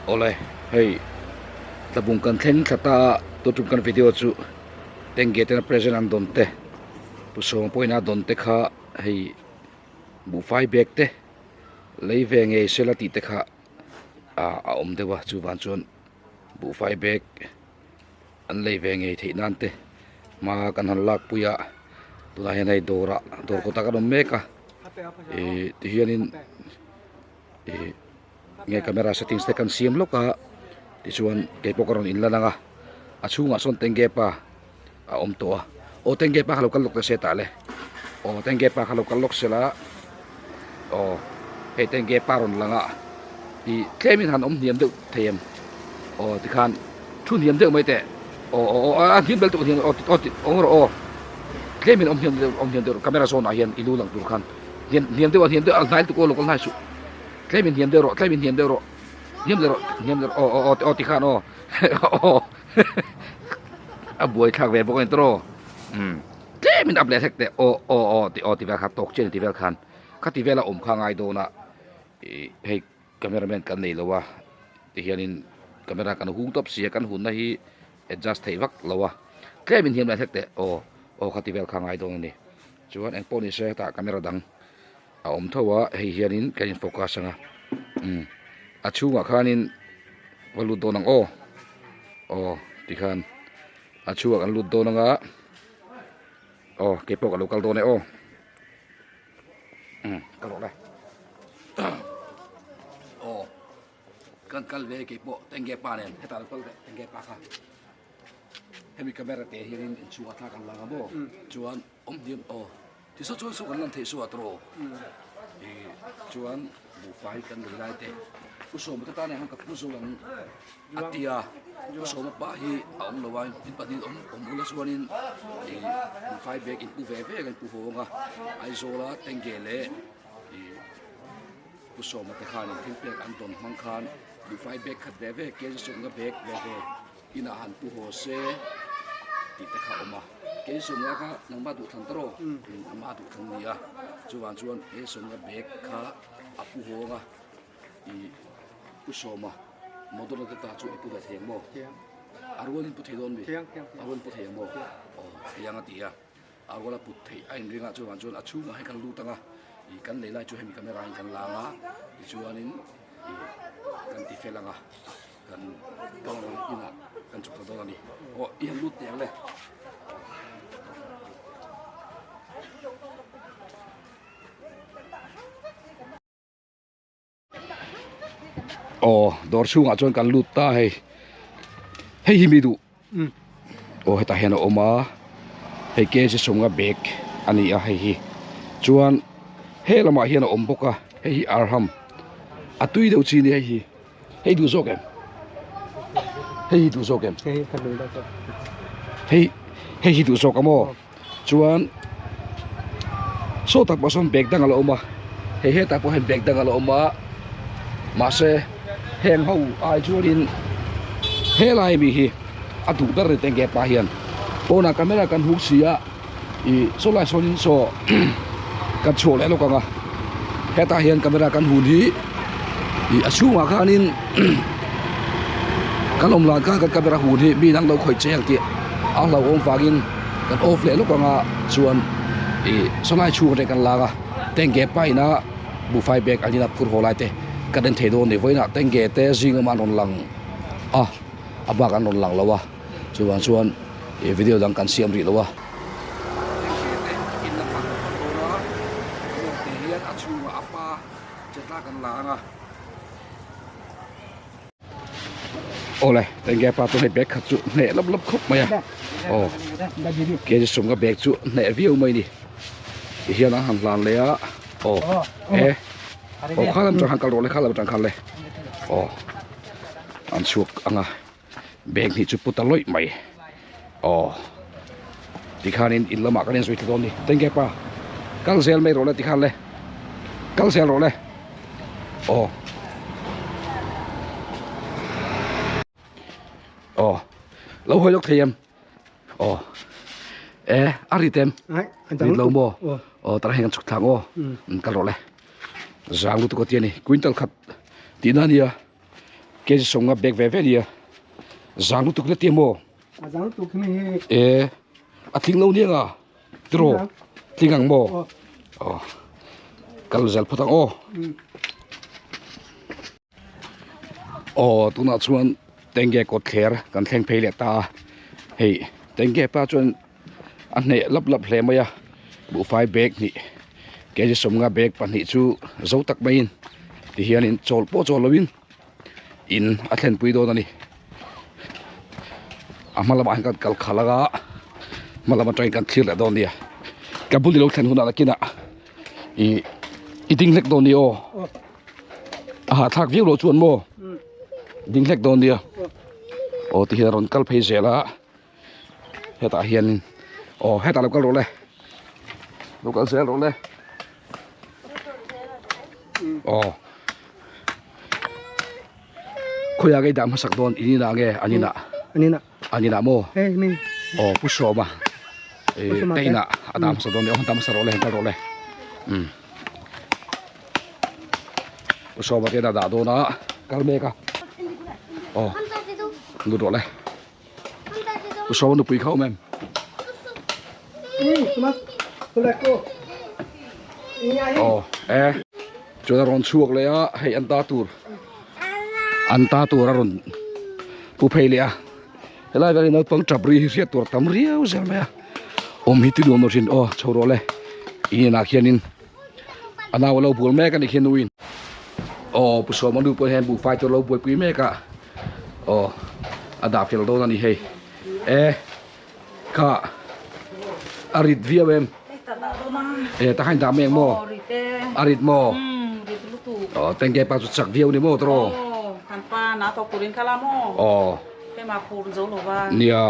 Awle hei tlabung kan thleng thla ta a tun tum kan video chu Tengge tena present an dawn te Pu Sawma pawhin a dawn te kha hei buhfai bag te lei ve ngei sela tih te kha ah a awm deuh a chuvang chuan buhfai bag an lei ve ngei theih nan te hma kan han lak pui a tunah hian hei dawrah dawr kawtah kan awm mek a ih tihianin ih nge camera settings te kan siam lawk a tichuan keipawh ka rawn in lan ang a a chhungah sawn tengge pa a awm tawh a aw tengge pa kha lo kal lawk ta se tah le aw tengge pa kha lo kal lawk sela aw hei tengge pa rawn lang a ih tlem in han awm hniam deuh thei em aw tikhan thu hniam deuh mai teh aw aw aw a hniam bel tawh hniam aw aw awm rawh aw tlem in awm hniam deuh awm hniam deuh camera zawn ah hian i lu lang tur khan hniam hniam deuh a hniam deuh a hnai lutuk aw lo kal hnai suh tlem in hniam deuh rawh tlem in hniam deuh rawh hniam deuh rawh hniam deuh rawh aw aw aw aw tikhan aw aw a buai thlak ve bawk a ni tawh umm tlem in up leh hlek teh aw aw aw tih aw ti vel kha tawk chian ti vel khan khati vela awm kha ngai dawn a ih hei camera man kan nei lo a tihianin camera kan hung tawp si a kan hunna hi adjust theih vak lo a tlem in hniam leh hlek teh aw aw khati vel kha ngai dawn a ni chuan eng pawh ni se hetah camera dang a awm tho a hei hianin kan in focus ang a umm a chhungah khanin va lut dawn ang aw aw tikhan a chhungah kan lut dawn ang a aw keipawh ka lo kal dawn e aw umm ka rawh le aw kan kal ve keipawh tengge pa nen hetah lo kal leh tengge pa kha hemi camera te hianin inchhungah thla kan lang a maw chuan awm hniam aw. Tisaw chuan saw kan lan theih suah tawh ih chuan buhfai kan lei lai te Pu Sawma te tan hian ka pu zo ang a ti a Pu Sawma pa hi a awm lo a in pahnih awm awm ula chuanin ih buhfai bag in pu ve ve ang in pu hawng a Aizawla Tengge leh ih Pu Sawma te khanin thil pek an dawn hmang khan buhfai bag khat ve ve kg sawmna bag ve ve. Inah han pu haw se tih te kha a awm a, kei sawmna kha nangmah duhthlan ta rawh, amah duhthlan a ni a, chuvang chuan he sawmna bag kha a pu hawng a, ih pu sawma motor te ta chu i pu ve thei ang maw? A rualin pu thei dawn mi? A rualin pu thei ang maw? Aw thei ang a ti a, a ruala put theih a inring a, chuvang chuan a chhungah hei kan lut ang a, ih kan lei lai chu hemi camera in kan lang a, tichuanin ih kan ti fel ang a. Kan kal inah kan chhuk ta dawn a ni. Aw i han lut teh ang le. Aw dawr chhungah chuan kan lut ta hei. Hei hi mi duh. Aw hetah hian a awm a. Hei kg sawmnga bag a ni a hei hi. Chuan he lamah hian a awm bawk a. Hei hi arham a tui deuh chi a ni hei hi. Hei duh zawk em? Hei hi duh zawk em? Hei ka duh zawk. Hei hei hi duh zawk amaw? Chuan saw tak pawh sawn bag dang a la awm a. Hei hetah pawh hian bag dang a la awm a. Mahse heng ho ai chuanin helai mi hi a duh ber ni tengge pa hian pawnah camera kan huk si a ih saw lai sawnin saw kan chhuah leh lawk ang a hetah hian camera kan hun hi ih a chhungah khanin kan awm lah khan kan camera hun hi mi dang lo khawih che ang tih a hlauhawm vangin kan off leh lawk ang a chuan ih saw lai chhung atang kan lak a tengge pa ina buhfai bag an ina phur haw lai te kan en thei dawn a ni vawiinah tengge te zing awmah an rawn lang a a bak an rawn lang lo a chuvang chuan ih video dang kan siam rih lo a. Awle tengge pa chu hei bag khat chu hneh lap lap khawp mai a aw kg sawmnga bag chu hneh viau mai a ni tihian an han hlan leh a aw e aw kha lam atang khan kal rawh le kha lam atang khan le aw an chhuak ang a. Bag hnih chu put a lawih mai aw tikhanin in lamah kan inzui thla dawn a ni tengge pa kal zel mai rawh le tikhan le kal zel rawh le aw aw lo hawi lawk thei em aw e a rit em rit lo maw aw tah hian kan chhuk thlang aw kal rawh le zang lutuk a ti a ni quintal khat tihna a nia. Kg 50 bag ve ve nia. Zang lutuk la ti maw? A zang lutuk hi hi. E a tling lo nia nga. Tiro tling ang maw? Aw. Kal zel phawt ang aw. Aw tunah chuan Tengge kawt thler kan thleng phei leh ta a. Hei Tengge pa chuan a hneh lap lap hle mai a buhfai bag hnih kg 50 bag pahnih chu zo tak maiin tihianin chawl pawh chawl lovin in a thlen pui dawn a ni a hma lamah hian kan kal khalh anga hma lam atangin kan thlir leh dawn a nia ka bul ilo thlen hunah nakinah ih i ding hlek dawn a ni aw a hahthlak viau loh chuan maw ding hlek dawn a nia aw tihian a rawn kal phei zel a. Hetah hianin aw hetah lo kal rawh le lo kal zel rawh le aw khawiah nge i dah hmasak dawn in inah nge an inah an inah an inah maw hei mi aw pu sawma te inah a dah hmasa dawn aw dah hmasa rawh le kal rawh le um pu sawma te inah a dah dawn a kal mek a aw lut rawh le. Pu Sawma nupui kha awm em? Aw e chuan a rawn chhuak leh a hei an ta tur an ta tur a rawn pu phei leh a helai vel hi naupang tap ri hi hriat tur a tam riau zel mai a awm hi ti nuam lo thin aw chho rawh le in inah khianin a nau a lo bual mek a ni khi nuin aw Pu Sawma nu pawh hian buhfai tur a lo buaipui mek a. Aw a dah fel dawn a ni hei e kha a rit viau em e ta khain dah mek maw a rit maw aw tengke pa chu chak viau ni maw tawrh aw nia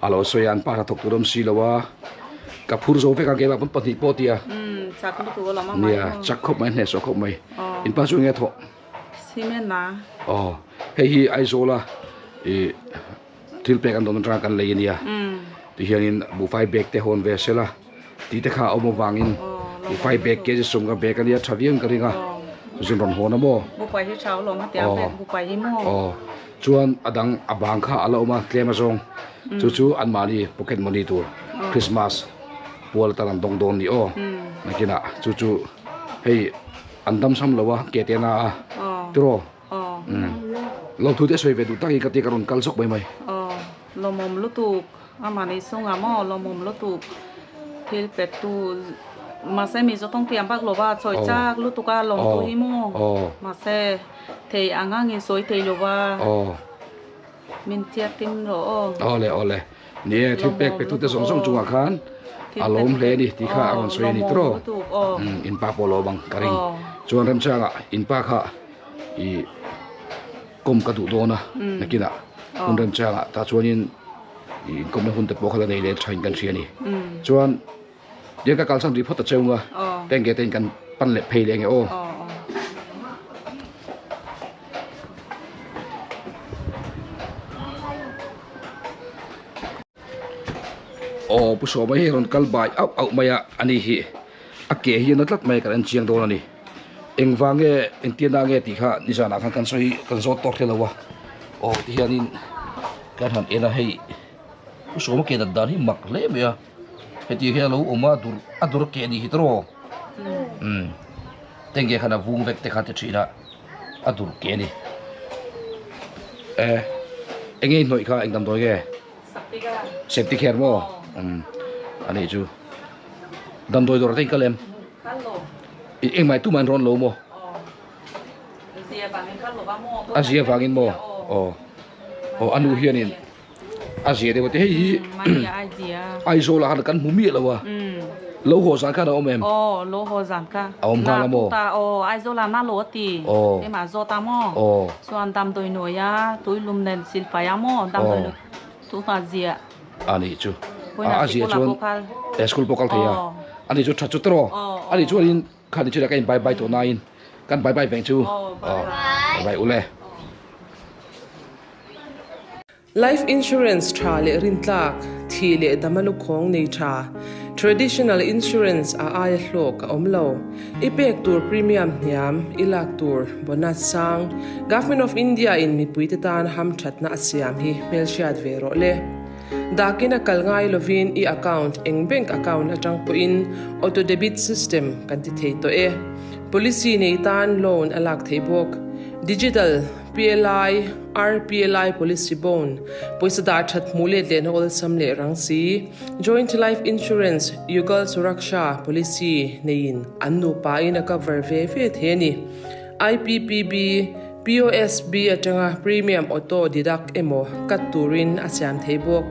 a lo sawi a an pa hnathawk tur awm si lo a ka phur zo vek a keimah pawn pahnih pawh tia nia chak khawp mai hnehsawh khawp mai in pa chu enge thawh. Cement a. Aw hei hi Aizawl a ih thil pek an dawn atanga kan lei a nia tihianin buhfai bag te hawn ve sela tih te kha a awm avangin buhfai bag kg 50 bag a nia tha viau in ka ring a zun rawn hawn a maw Buhfai hi tha alawm hetiang bag buhfai hi maw Aw chuan a dang a bang kha a la awm a tlem azawng chu chu anmahni pocket money tur Christmas pual atan an dawng dawn a ni aw nakinah chu chu hei. An dam sam lo a, ke te na a, tiraw? Lo thu te sawi ve duh tak hi ka ti ka rawn kal zawk mai mai. Aw, lawmawm lutuk, amah ni chungah maw lawmawm lutuk thil pet tu mahse mi zawtawng tiam bak lo va sawi chak lutuk a lawm tu hi maw mahse thei ang angin sawi thei lo va min chiat tim rawh aw. Aw le aw le, ni e thil pek pe tu te zawng zawng chungah khan a lawm hle a ni tih kha a rawn sawi a ni tiraw in pa pawh lawm ang ka ring chuan remchangah in pa kha ih kawm ka duh dawn a nakinah hun remchangah tah chuanin ih inkawmna hun te pawh kha la nei leh thain kan hria a ni chuan Tiang ka kalsan rih phawt ta cheu nga tengge te in kan pan leh phei leh nge aw. Aw Pu Sawma hi rawn kal bai auh auh mai a ani hi a ke hi a na tlat mai kan en chiang dawn a ni engvang nge engtian ah nge tih kha nizanah khan kan sawi kan zawt tawk hle lo a aw tihianin kan han en a hei Pu Sawma ke dat dan hi mak hle mai a. Heti hian a lo awm a dur a dur keh ni hi tawrh umm tengge khan a vung vek te kha ti thin a a dur keh a ni e eng nge i hnawih kha eng damdawi nge septic her maw umm a nih chu damdawi dawr te in kal em engmah tumah an rawn lo maw a zia vangin maw aw aw a nu hianin. A zia deuh a ti hei hi Aizawl ah khan kan hmu miah lo a lo haw zan khan a awm em? Aw lo haw zan kha a awm nghal a maw? Aw Aizawl ah na lo a ti keimah zawt a maw chuan damdawi nawi a tuilum nen silfai a maw damdawi nawi tu hma zia a nih chu a zia chuan school pawh kal thei a a nih chu tha chu tawh a nih chuan in Kha ni chu ka in bye bye tawh nain kan bye bye veng chu aw bye bye ule. Life insurance tha leh rintlak, thih leh dama lukhawng nei tha. Traditional insurance a aia hlawk a awm lo. I pek tur premium hniam, i lak tur bonus sang. Government of India in mipuite tan hamthatna a siam hi hmelhriat ve rawh le. Dakin a kal ngai lovin i account eng bank account atang pawhin auto debit system kan ti thei tawh e. Policy nei tan loan a lak theih bawk. Digital PLI, RPLI policy bond, pawisa dah that hmuh let lehna awlsam leh rang si, Joint Life Insurance, Yugal Suraksha policy neiin an nupain a cover ve ve thei a ni. IPPB, POSB atanga premium auto deduct emaw cut turin a siam thei bawk.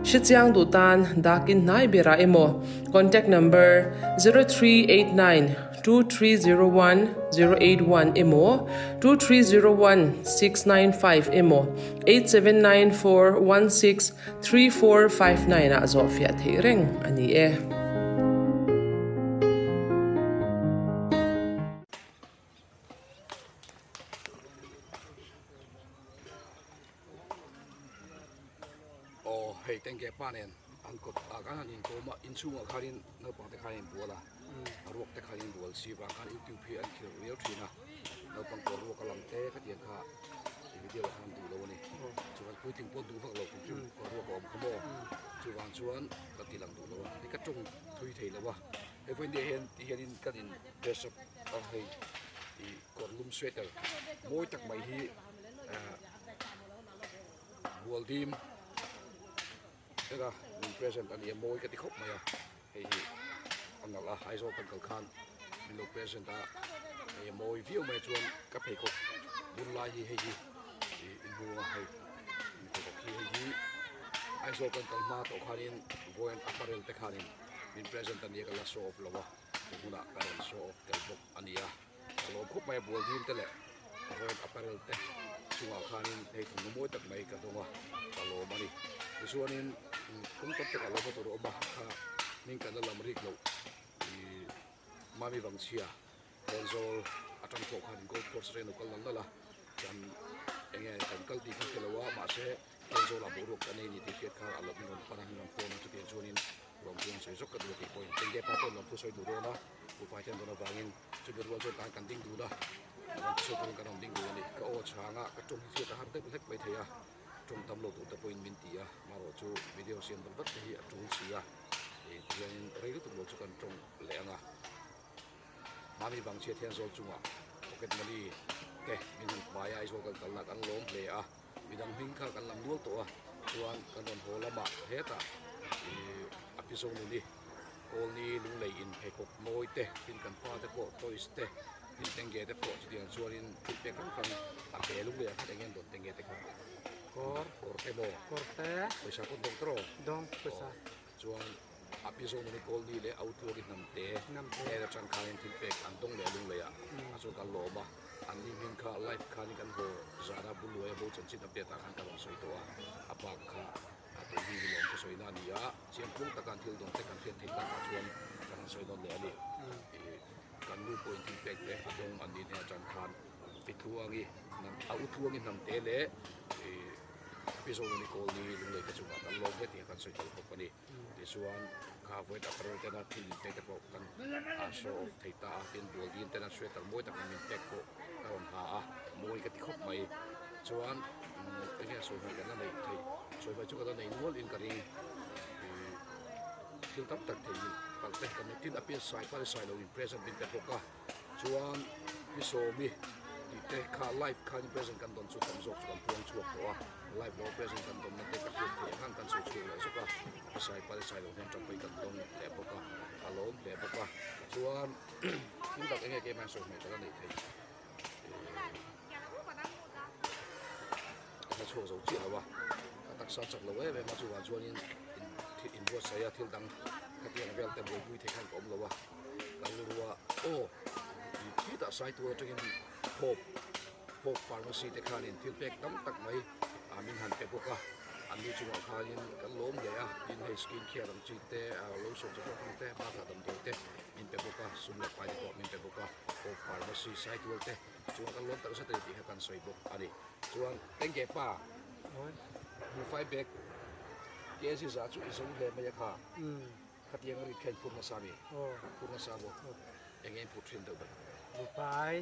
Hrechiang duh tan dakin hnai berah emaw contact number 0389 2301 081 emaw 2301 695 emaw 8794 16 3459 ah zawhfiah theih reng a ni e. Aw hei tengge pa nen an kawt ah khan an inkawm a inchhungah khanin naupang te khan an inbual a a ruak te khan an inbual si vang khan youtube hi an khirh riau thin a naupang kawr ruak a lang te khatiang kha video ah khan an duh lo a ni chuan puitling pawh an duh vak lo kum hrim kawr ruak a awm kha maw chuvang chuan ka ti lang duh lo a hei ka tawng thui thei lo a hei vawiin hian ti hianin kan in dress up a hei ih kawr lum sweater mawi tak mai hi ah bual dim tena min present a ni a mawi ka ti khawp mai a hei hi a nalh a Aizawl kan kal khan min lo present a hei a mawi viau mai chuan ka pheikhawk bun lai hi hei hi ih inhung a hei pheikhawk hi hei hi Aizawl kan kal hma tawh khanin vawiin apparel te khanin min present a nia ka la show off lo a tun hunah ka rawn show off tel bawk a ni a ka lawm khawp mai a bual dim te leh vawiin apparel te chungah khanin hei thawmhnaw mawi tak mai ka dawng a ka lawm a ni tichuanin kawng tam takah lawm a tur a awm a kha hming kan la lam rik loh ih mami vangchhia Thenzawl atang pawh khan golf course atangin a lo kal nal nal a chuan enge kan kal tih kha hre lo a mahse Thenzawl ah boruak kan nei a ni tih hriat kha a lo min rawn pan a min rawn phone a chutiang chuanin lawmthu an sawi zawk ka duh a tih pawhin Tengge pa pawhin lawmthu sawi duh dawn a buhfai te an dawn avangin chumi rual chuan tan kan ding dun a lawmthu sawi turin kan rawn ding dun a ni ka aw chhang a ka tawng hi hriat a har deuh hlek mai thei a tawng tam lo tur te pawhin min ti a marawh chu video siam vat vat te hi a tul si a tihianin rei lutuk lo chu kan tawng leh ang a. Mami Vangchhia Thianzawl chungah pocket money te min han pai a, Aizawl kan kalna kan lawm hle a, midang hming kha kan lam nual tawh a, chuan kan rawn haw lamah hetah ih a pi Zonuni Kawlni Lunglei in pheikhawk mawi te tin kan pa te pawh toys te tin tenge te pawh chutiang chuanin thil pek hrang hrang a pe lunglei ah khan eng nge an dawn tenge te kha Kawr kawr te maw kawr te pawisa pawh an dawng tawh dawng pawisa Chuan a pi Zonuni Kawlni leh a utluakin hnamte hnen atang khanin thil pek an dawng leh a lunglei ah a chuan kan lawm a, an ni hming kha live khanin kan haw zan a buluai a bo chanchin update ah khan ka rawn sawi tawh a, a bak kha a tui hming hi lawm ka sawina a ni a, chiang pung taka an thil dawn te kan hriat theih takah chuan kan han sawi nawn leh a ni. Ih kan nu pawhin thil pek te a dawng an ni hnen atang khan pi Tluangi a utluangi hnamte leh ih Pi Zonuni Kawlni Lunglei te chungah kan lawm hle tih kha kan sawi tel bawk a ni. Tichuan kha vawi tak rel tena thil in pek te pawh kan show off thei ta a, tin bual din tena sweater mawi tak min pek pawh ka rawn ha a, mawi ka ti khawp mai. Chuan eng nge sawi hmaih kan la neih theih, sawi hmaih chu kan la nei nual in ka ring. Thil tam tak thei palh te kan nei, tin a pian sai pal sai lo in present min pe bawk a. Chuan Pi Sawmi tih te kha live khan present kan dawn chu tam zawk chu kan puang chhuak tawh a, live lo present kan dawn na te ka hriat theih ang khan kan sawi chhuak leh zawk a, Pi Sai Pal Sai lo hian tanpui kan dawng leh bawk a, a lawm hle bawk a, chuan thil dang eng nge keimah hian sawi hmeh ka la neih theih ka hla chhuak zo chiah lo a, ka taksa chak lo em em a chuvang chuanin inbuatsaih a thil dang khatiang vel te buaipui thei khan ka awm lo a. Kan rua aw tih khitah sai tur atangin Hope Hope Pharmacy te khanin thil pek tam tak mai ah min han pe bawk a, an ni chungah khanin kan lawm hle a, tin hei skin care ang chi te ah lo sawm zawk zawk ang te bakah damdawi te min pe bawk a, sum leh pai te pawh min pe bawk a, Hope Pharmacy Saitual te chungah kan lawm tak zet a ni tih kha kan sawi bawk a ni. Chuan Tengge pa buhfai bag kg za chu i zo hle mai a kha. Khatiang a rit kha in phur nasa mi? Phur nasa maw? Eng nge in phur thin deuh ber? Buhfai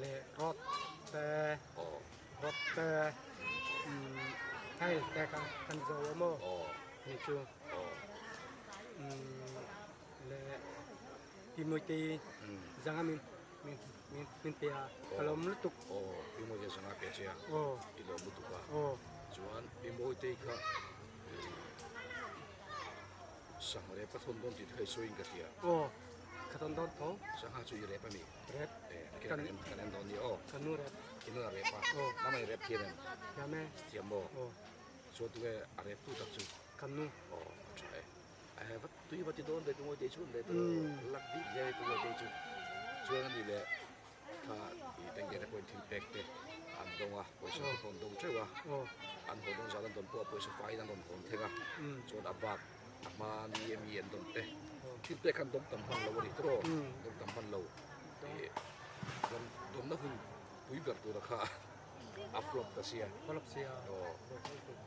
leh rot te, rot te, hei te kha kan zo a maw? Ni chu leh Timothy zanga min min min pe a, ka lawm lutuk. Aw, Timothy zanga pe che a, i lawm lutuk a. Chuan Timothy kha Sangha rep ka thawn dawn tih te kha i sawiin ka hria. Aw, ka thawn dawn tho. Sangha chu i rep a mi? Rep. Eh, kan kan en dawn ni aw. Ka nu rep. I nu a rep a. Aw. Nangmah i rep thiam em? Thiam e. Thiam maw? Aw. Chuan tunge a rep tu tak chu? Ka nu. Aw, a tha e. Eh, va tui va ti dawn ve tungawi tei chhun ve tawh. Lak bik hle tungawi tei chu. Chuan a ni leh kha i tengge te pawhin thil pek te an dawng a, pawisa te pawh an dawng teuh a. An haw dawn zan an dawn pawh a pawisa faiin an rawn hawn thleng a. Chuan a bak a hma ni ami an dawn te thil pek kha an dawm tam hman lo a ni tawh dawm tam hman lo. Ih dawm dawmna hun pui ber tura kha a flop ta sia. Flop sia. Aw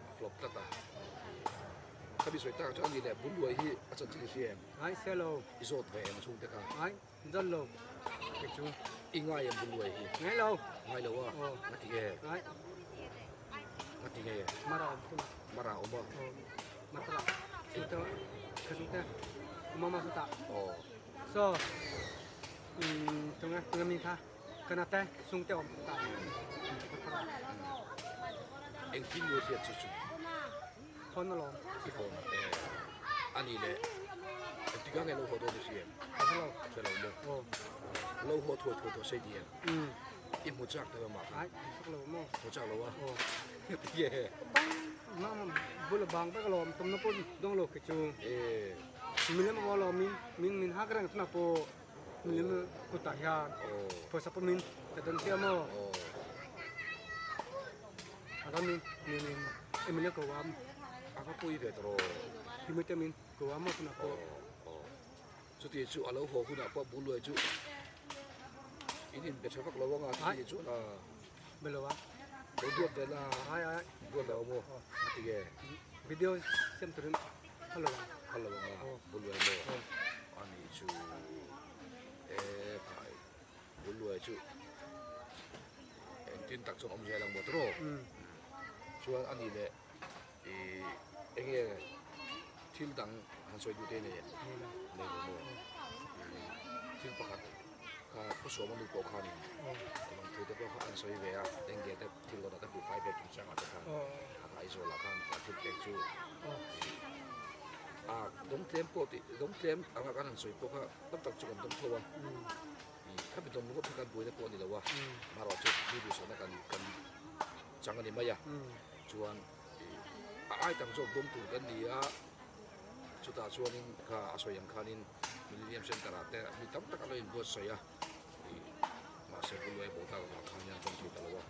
a flop tlat a. Ih khami sawi tak chu a ni leh bul luai hi a chanchin i hria em? Ngai sia lo. I zawt ve em a chhungte kha? Ngai zawt lo kei chu. I ngai em bul luai hi? Ngai lo. Ngai lo a? Aw. Nga ti nge? Ngai. Nga ti nge? Mara awm thung. Mara awm a? Aw. Mara. Chhungte ka chhungte mama chu tah. Aw. So um tunge tunge mi kha kana te chhungte awm tah. Engtin nge hriat chu chu? Phone alawm. I phone e. Ani leh engtikah nge lo haw dawn i hria em? Ka hre lo. Hre lo maw? Aw. Lo haw thuai thuai tawh sei ti em? Um. I hmu chak deuh amah kha? Ai, hmu chak lo maw? Hmu chak lo a? Aw. Tinge? Bang, bul a bang vek alawm, tumna pawh dawng lo khi chu. E. Milim a alawm min min min hak reng chuna pawh milim kutah hian Aw. pawisa pawh min pe dawn sia maw? Aw. A ram min min min Emilia ko am. A va pui ve tawh. Timothy min ko am maw chuna pawh. Aw. Aw. Chuti chu a lo haw hunah pawh bul luai chu in inbe tha vak lo anga chuti chu a be lo a lo duat ve la ai ai duat lo maw a ti nge video siam turin phal lo ang phal lo anga bul luai maw ani chu e phai bul luai chu engtin tak chuan awm zel ang maw tawh chuan ani leh I enge thil dang han sawi duh te nei em? Nei lo maw? I thil pakhat kha Pu Sawma nu pawh khanin lawng thu te pawh kha an sawi ve a, enge te thil rawn ah te buhfai vel chungchangah te khan a Aizawl ah khan a thil pek chu a dawng tlem pawh tih dawng tlem anga kan han sawi pawh kha tam tak chu kan dawng tho a, i khami dawng ringawt kha kan buaina pawh a ni lo a, amaherawhchu mi duhsakna kan kan chang a ni mai a. Chuan a ai tam zawk dawm tur kan ni a, chutah chuanin kha a sawi ang khanin Millennium Centre ah te mi tam tak an lo inbuatsaih a, ih mahse Buluai bo tak avang khan hian an dawng thei ta lo a,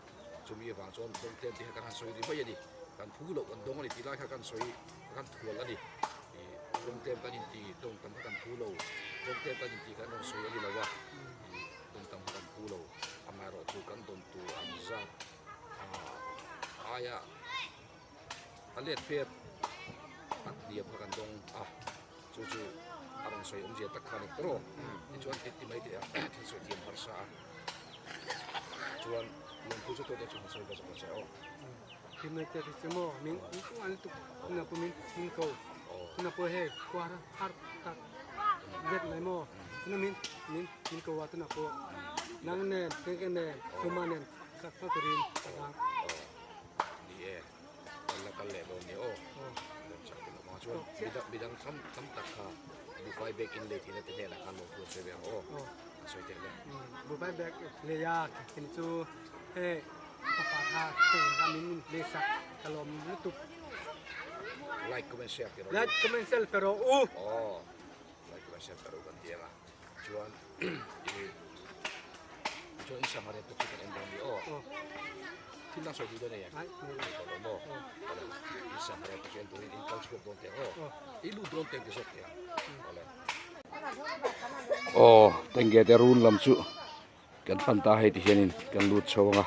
chumi avang chuan dawng tlem te hi kan han sawi ri mai a ni, kan phu loh kan dawng a ni tih lai kha kan sawi kan thual a ni, ih dawng tlem kan inti dawng tam kha kan phu lo, dawng tlem kan inti kan rawn sawi a ni lo a, ih dawng tam kha kan phu lo, amaherawhchu kan dawn tur ang zat. Aia a let pet a hniam kha kan dawng a chu chu a rawn sawi awmzia tak kha a ni tawh tichuan thil ti mai teh a thil sawi thiam harsa a chuan lawmthu chu tawh te chu han sawi ve zawk che aw. Ti mai teh chu maw min an tuk na pu min min ko na pu hei khua har tak zet mai maw na min min min ko a tu na pu nang nen ke nen suma nen Ka ka turin ka dang. Aw ni e kal la kal leh dawn ni aw lem chak te lawm ang chuan midang midang tam tam tak kha buhfai bag in lei theihna te hnenah khan lawmthu an sawi ve ang aw an sawi teh le. Buhfai bag lei a khin chu hei papa kha hei kha min lei sak ka lawm lutuk. Like comment share ti rawh. Like comment share pe rawh u. Aw like comment share pe rawh kan ti ang a. Chuan i chuan in sangha rep te chu kan en dawn ni aw. Thil dang sawi duh dawn e. Ai nei tawh lo maw. Awle in sangha rep te chu en turin in kal chhuak dawn teh aw. I lut dawn teh ti zawk teh ang. Awle. Aw tenge te run lam chu kan pan ta hei ti hianin kan lut chho anga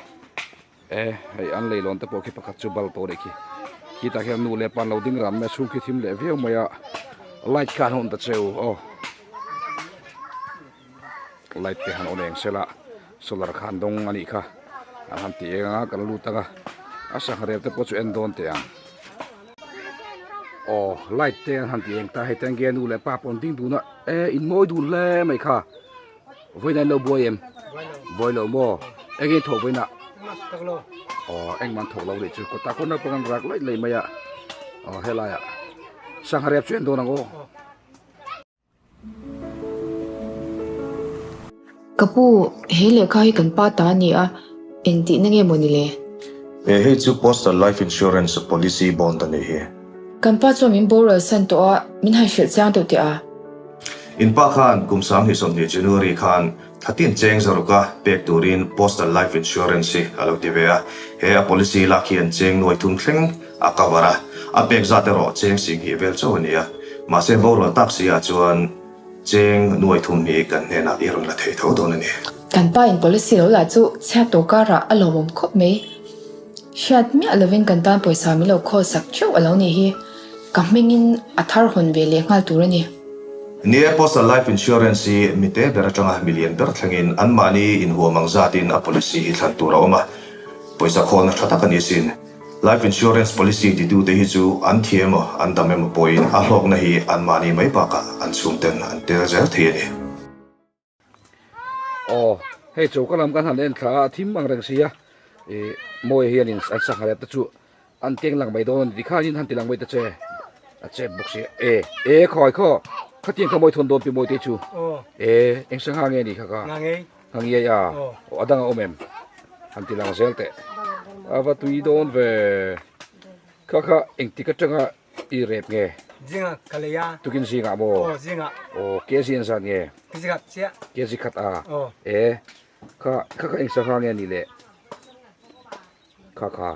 e hei an leilawn te pawh khi pakhat chu bal tawh leh khi khitah khian nu leh pa an lo ding ram mai a chhung khi thim leh viau mai a. Light kha an hawn ta cheu aw light te han on eng sela solar kha an dawng a nih kha an han ti eng a kan lut ang a a sangha rel te pawh chu en dawn teh ang aw light te an han ti eng ta hei tenge nu leh pa pawh an ding dun a e in mawi dun hle mai kha vawiin a in lo buai em buai lo maw eng in thawh vawiin ah aw engmah an thawk lo nih chu kawtah khawn naupang an rak laih laih mai a aw helai ah sangha rep chu en dawn ang aw. Ka pu, he lehkha hi kan pa ta a ni a, engtihna nge maw ni le? He hei chu Postal Life Insurance Policy Bond a nih hi. Kan pa chuan min boral san tawh a, min han hrilh chiang deuh teh a. In pa khan kum 2020 January khan thlatin cheng zaruka pek turin Postal Life Insurance hi a lo ti ve a. He a policy lak hian cheng nuai thum thleng a cover a, a pek zat erawh cheng singhnih vel chauh a ni a. Mahse boral tak si ah chuan cheng nuai thum hi kan hnenah i rawn la thei tho dawn a ni. Kan pa in policy lo lah chu chhiat tawh karah a lawmawm khawp mai. Hriat miah lovin kan tan pawisa min lo khawl sak theuh a lo nih hi. Ka hmingin a thar hawn ve leh nghal tur a ni. Ni e, Postal Life Insurance hi mite ber atanga milian ber thlengin anmahni inhuam ang zatin a policy hi thlan tur a awm a, pawisa khawlna tha tak a ni sin. Life Insurance Policy titute hi chu an thi emaw an dam emaw pawhin a hlawkna hi anmahni mai bakah an chhungten an tel zel thei a ni. Aw hei choka lam kan han en thla a thim ang reng sia ih mawi hianin an sangha leh te chu an keng lang mai dawn a ni tikhanin han ti lang mai ta che a chep bawk sia e e khawi khaw khatiang kha mawi thawn dawn pi mawi te chu e eng sangha nge ni kha ka ngangiai a aw a dang a awm em han ti lang zel teh a va tui dawn ve kha kha engtik atanga I rep nge? Zinga ka lei a. Tukin zingah maw? Aw zingah. Aw kg an zat nge? Kg khat chiah. Kg khat a? Aw. E kha kha kha eng sangha nge ni le? Kha kha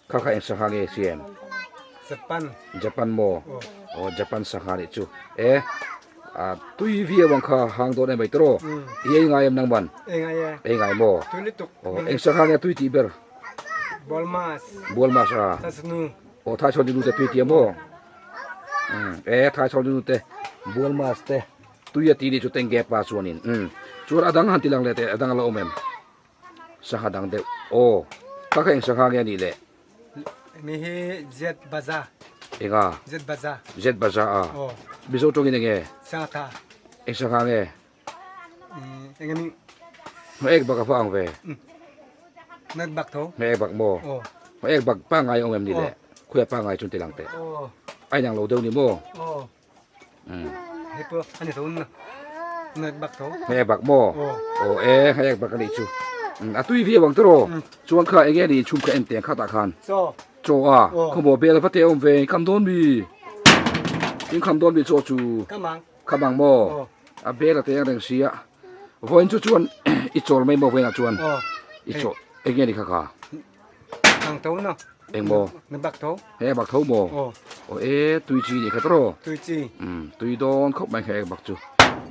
kha kha eng sangha nge siam? Japan. Japan maw? Aw. Aw Japan sangha nih chu. E a tui viau ang kha hang dawn em mai tawh. I ei ngai em nang man? Ei ngai e. Ei ngai maw? Tui lutuk. Aw eng sangha nge tui tih ber? Bualmas. Bualmas a. Thasnu. Aw thai chhawn nu te tui tia maw? Um e thai chhawn nu te Bualmas te tui a ti ni chu tenge pa chuanin um chuan a dang han ti lang leh teh a dang a la awm em? Sangha dang deuh aw kha kha eng sangha nge a nih le? Mi hi Jet Baza. Enga? Jet Baza. Jet Baza a. Aw. Mizo tawngin enge? Sangha tha. Eng sangha nge? Eng emi? Hma ek bak a va ang ve. Hma ek bak tho. Hma ek bak maw? Aw. Hma ek bak pangai awm em ni le? Khuia pangai chuan ti lang teh. Aw. A inang lo deuh ni maw? Aw. Hei pawh a ni tho na. Hma ek bak tho. Hma ek bak maw? Aw. Aw e hma ek bak a nih chu. A tui viau ang tawh. Chuan kha enge ni inchhum kha en teng khatah khan. Chaw. Chaw a. Khawmaw bel va te awm ve. Kham dawn mi. In kham dawn mi chaw chu. Kham ang. Kham ang maw? A bel a teng reng sia. Vawiin chu chuan i chawl mai maw vawiinah chuan i chawl eng nge ni kha kha? Ang tho na. Eng maw? Na bak tho. He bak tho maw? Aw e tui chi ni kha tawh. Tui chi. Um tui dawn khawp mai kha ek bak chu.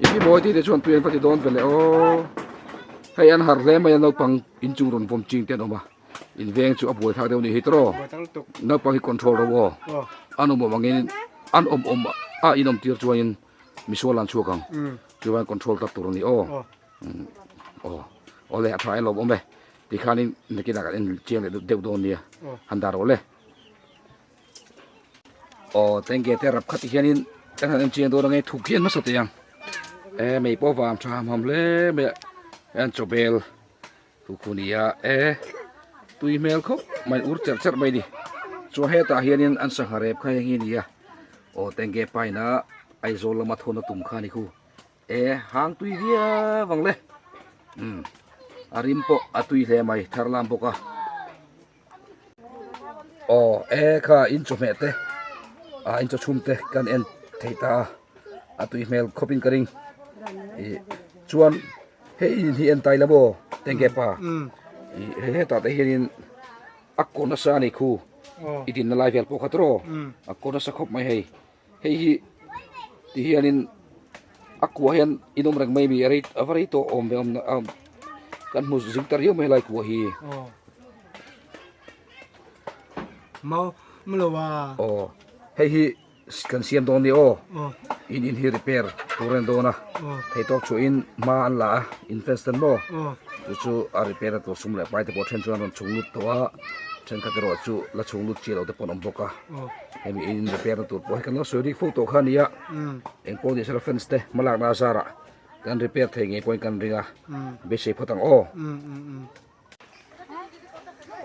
I pi mawi ti te chuan tui an va ti dawn ve le aw. Hei an har hle mai a naupang inchung rawn vawm ching te an awm a. In veng chu a buai thlak deuh ni hi tawh. Naupang hi control ro aw. An awm awm angin an awm awm a in awm tir chuanin misual an chhuak ang. Chuan control tak tur a ni aw. Aw aw le a tha e lawm awm e. Tikhanin nakinah kan en chiang leh deuh dawn nia. Han dah rawh le. Aw tenge te rap khat hianin kan han en chiang dawn ange thuk hian hmasa teh ang. E mei pawh vam tha ham ham hle mai a. An chawbel Thu nia e tui hmel khawp mai ur cherh cherh mai ni chuan hetah hianin an sangha rep kha heng hi nia aw tenge paina Aizawl lama thawn a tum kha ni khu e hang tui viau ang le um a rim pawh a tui hle mai thar lam bawk a aw e kha in chawhmeh te ah in chawchhum te kan en thei ta a a tui hmel khawp in ka ring ih chuan. Hei in hi en tai la maw tenge pa ih hei hetah te hianin a kaw nasa a ni khu i dinna lai vel pawh kha tawh a kaw nasa khawp mai hei hei hi ti hianin a kua hian in awm reng mai mi a rei a va rei tawh awm ve awm kan hmu zing ta riau mai helai kua hi. Mau mlo a. Aw hei hi. kan siam dawn nia aw in in hi repair tur a ni dawn a theihtawk chhuahin hma an la a in fence ten maw chu chu a repair na tur sum leh pai te pawh then chuan an rawn chhung lut tawh a thenkhat erawh chu la chhung lut chiah lo te pawh an awm bawk a hemi in repair na tur pawh hi kan lo sawi rik fo tawh kha a nia engpawh ni sela fence te hma lakna a zarah kan repair thei ngei pawhin kan ring a beisei phawt ang aw.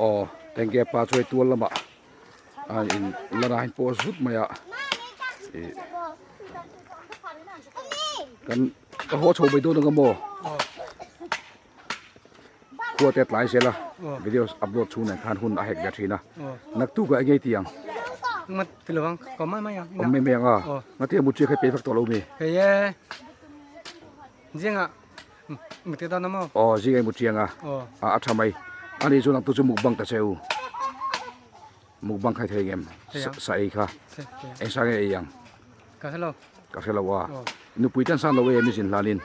Aw tengge pa chu hei tual lamah a in lan ah hian pawh zut mai a ih kan ka haw chho mai dawn ang maw khua te a tlai zel a video upload chhung nen khan hun a hek ve thin a naktuk ah eng nge i tih ang awm mai mai ang a ngatinge mutria kha i pe vek tawh lo mi. Aw zing ei muthiang a a a tha mai ani chu nangtu chu mukbang ta che u mukbang khai thei ngem sa ei kha eng sa nge ei ang ka hre lo ka hre lo a nupui tan san lo em i zin hlanin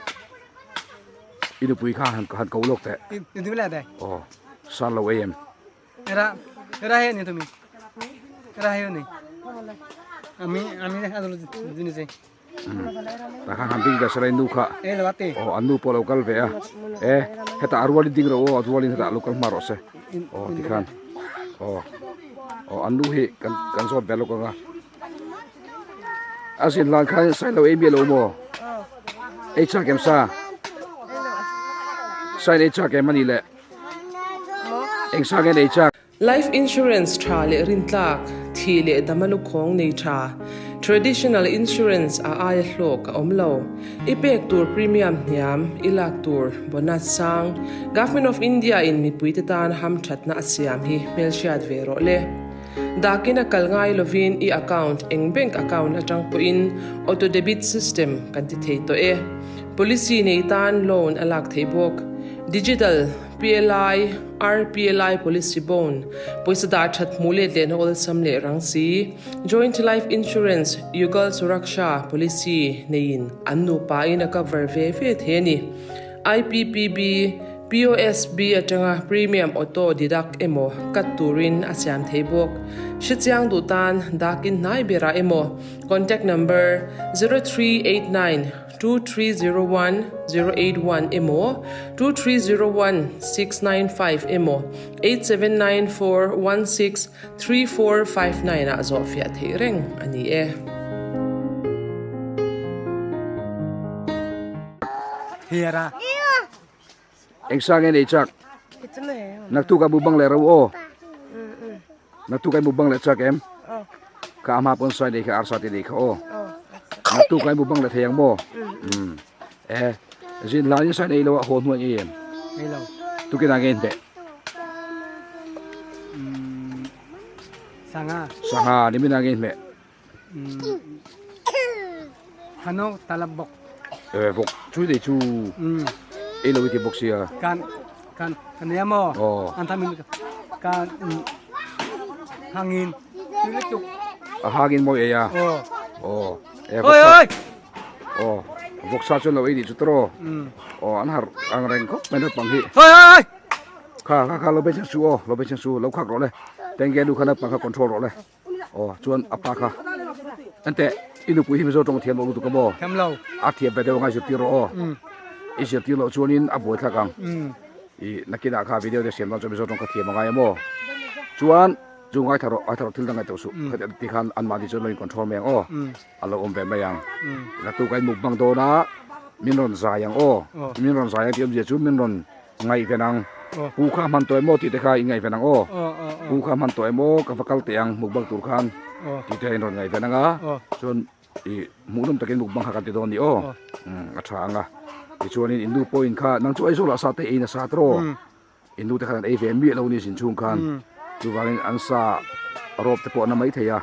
i nupui kha han han ko lawk teh aw san lo ei em era era he ni tumi era he ni ami ami jini Tah khan han ding ve sela in nu kha aw an nu pawh a lo kal ve a e hetah a rualin ding rawh u aw a rualin hetah a lo kal hma rawh se aw tikhan aw aw an nu hi kan kan zawt ve lawk ang a a zin hlan khan sai lo ei miah lo maw ei chak em sa sain ei chak em a nih le eng sa nge nei chak. Life insurance tha leh rintlak, thih leh dama lukhawng nei tha, traditional insurance a aia hlawk a awm lo. I pek tur premium hniam, i lak tur bonus sang, Government of India in mipuite tan hamthatna a siam hi hmelhriat ve rawh le. Dakin a kal ngai lovin i account eng bank account atang pawhin auto debit system kan ti thei tawh e. Policy nei tan loan a lak theih bawk. Digital. PLI, RPLI Policy Bond, pawisa dah that hmuh let lehna awlsam leh rang si, Joint Life Insurance, Yugal Suraksha Policy neiin an nupa in a cover ve ve thei a ni. IPPB, POSB atanga premium auto deduct emaw cut turin a siam thei bawk. Hrechiang duh tan dakin hnai berah emaw contact number 0389 2301 081 emaw 2301 695 emaw 8794 16 3459 ah zawh fiah theih reng a ni e. Eng sa nge nei chak? Naktuk a mukbang leh ro aw. Naktuk ai mukbang leh chak em? Ka ama pawn sai nei kha arsa te nei kha aw. Naktuk ai mukbang leh thei ang maw? Um. E zin hlan in sai nei lo a haw hnuai em? Nei lo. Tukin ah nge in beh? Sangha. Sangha nimin ah nge in hmeh? Hano talap bawk. Eh vok chu nei chu. Ei lo ti bawk sia. Kan kan kan nia maw. Oh. An thamin kan hangin tu le tuk. A hangin mawi ei a. Oh. Oh. Eh Oi oi. Oh. Vok sa chu lo ei ni chu tro. Oh an har ang reng khop mai naupang hi. Oi oi oi. Kha kha kha lo be chang su aw lo be chang su lo khak rawh le. Tengge nu kha naupang kha control rawh le. Aw chuan a pa kha ente i nupui hi Mizo tawng thiam lo lutuk a maw? Thiam lo. A thiam ve deuh ang a zirtir rawh aw. I zirtir loh chuanin a buai thlak ang. I nakinah kha video te siam dawn chuan Mizo tawng kha thiam a ngai a maw? Chuan chu ngaithla rawh ngaithla rawh thil dang ngaihtuah suh. Khati ti khan anmahni chuan lo in control mai ang aw. A lo awm ve mai ang. Naktuk a in mukbang dawn a min rawn zai ang aw. Min rawn zai ang tih awmzia chu min rawn Ngaihven ang. Pu kha hman tawh em aw tih te kha in ngaihven ang aw. Pu kha hman tawh em aw ka va kal teh ang mukbang tur khan tih te in rawn ngaihven ang a. Chuan i hmuhnawm takin mukbang kha kan ti dawn ni aw. A tha ang a. Tichuanin in nu pawhin kha nang chu Aizawl ah sa te ei nasa tawh aw. In nu te khan an ei ve miah lo ni zin chhung khan. Chuvangin an sa rawp te pawh a na mai thei a.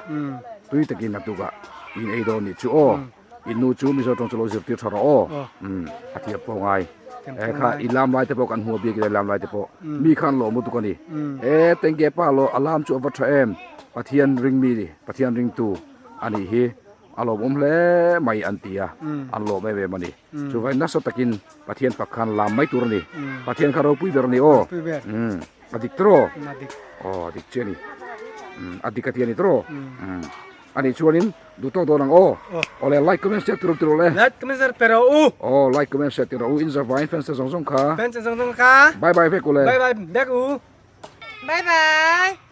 Tui takin a tukah in ei dawn nih chu aw. In nu chu Mizo tawng chu lo zirtir tha rawh aw. Umm a thiam pawh ngai. E kha i lam lai te pawh kan hmu a biak in lam lai te pawh mi khan lawm lutuk a ni. E tengge pa lo a lam chu a va tha em. Pathian ring mi ni Pathian ringtu a nih hi a lawmawm hle mai an ti a an lawm em em a ni. Chuvangin nasa takin Pathian fak khan lam mai tur a ni. Pathian kha ropui ber a ni aw. Umm a dik tawh aw. Aw a dik chiah a ni. Umm a dik a ti a ni tawh aw. Umm. Ani chuanin duh tawk dawn ang aw. Awle like comment share tiruk tiruk le. Like comment share pe rawh u. Aw like comment share tiruk u in zavaiin fans te zawng zawng kha. Fans te zawng zawng kha. Bye bye vek u le. Bye bye vek u. Bye bye.